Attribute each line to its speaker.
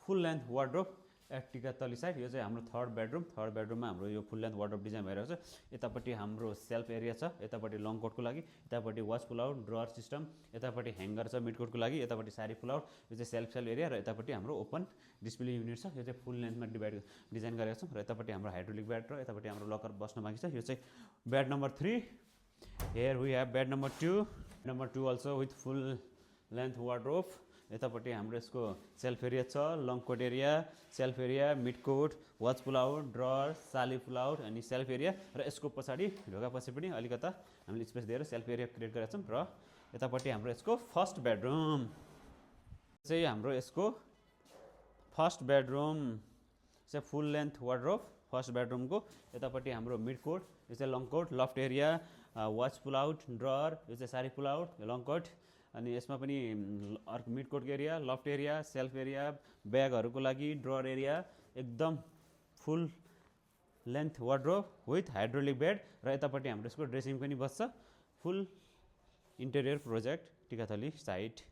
Speaker 1: Full length wardrobe at Tikathali side. यो चाहिँ हाम्रो थर्ड बेडरुममा हाम्रो यो फुल लेन्थ वार्डरोब डिजाइन भइरहेको छ। यतापट्टि हाम्रो सेल्फ एरिया छ, यतापट्टि लङ कोटको लागि, यतापट्टि watch pull out drawer system, यतापट्टि ह्याङ्गर छ मिड कोटको लागि, यतापट्टि साडी पुल आउट, यो चाहिँ सेल्फ एरिया र यतापट्टि हाम्रो ओपन डिस्प्ले युनिट छ। यो चाहिँ फुल लेन्थमा डिजाइन गरेको छौँ र यतापट्टि हाम्रो हाइड्रोलिक बेड र यतापट्टि हाम्रो लकर बस्न बाँकी छ। यो चाहिँ bed number 3। Here we have bed number 2 also with full length wardrobe. यतापट्टि हाम्रो यसको सेल्फ एरिया छ, long coat area, shelf area, mid coat, watch pull out, drawer, sari pull out अनि सेल्फ एरिया र यसको पछाडि ढोका पछि पनि अलिकता हामीले स्पेस दिएर सेल्फ एरिया क्रिएट गरेका छौँ। र यतापट्टि हाम्रो यसको फर्स्ट बेडरुम चाहिँ हाम्रो यसको फर्स्ट बेडरुम चाहिँ फुल लेन्थ वार्डरोब फर्स्ट बेडरुमको। यतापट्टि हाम्रो मिड कोट, यो चाहिँ long coat, loft area, watch pull out, drawer, यो चाहिँ sari pull out, long coat अनि यसमा पनि अर्को मिड कोटको एरिया, लफ्ट एरिया, सेल्फ एरिया, ब्यागहरूको लागि ड्रयर एरिया, एकदम full length wardrobe with hydraulic bed र यतापट्टि हाम्रो यसको ड्रेसिङ पनि बस्छ। Full interior project Tikathali side.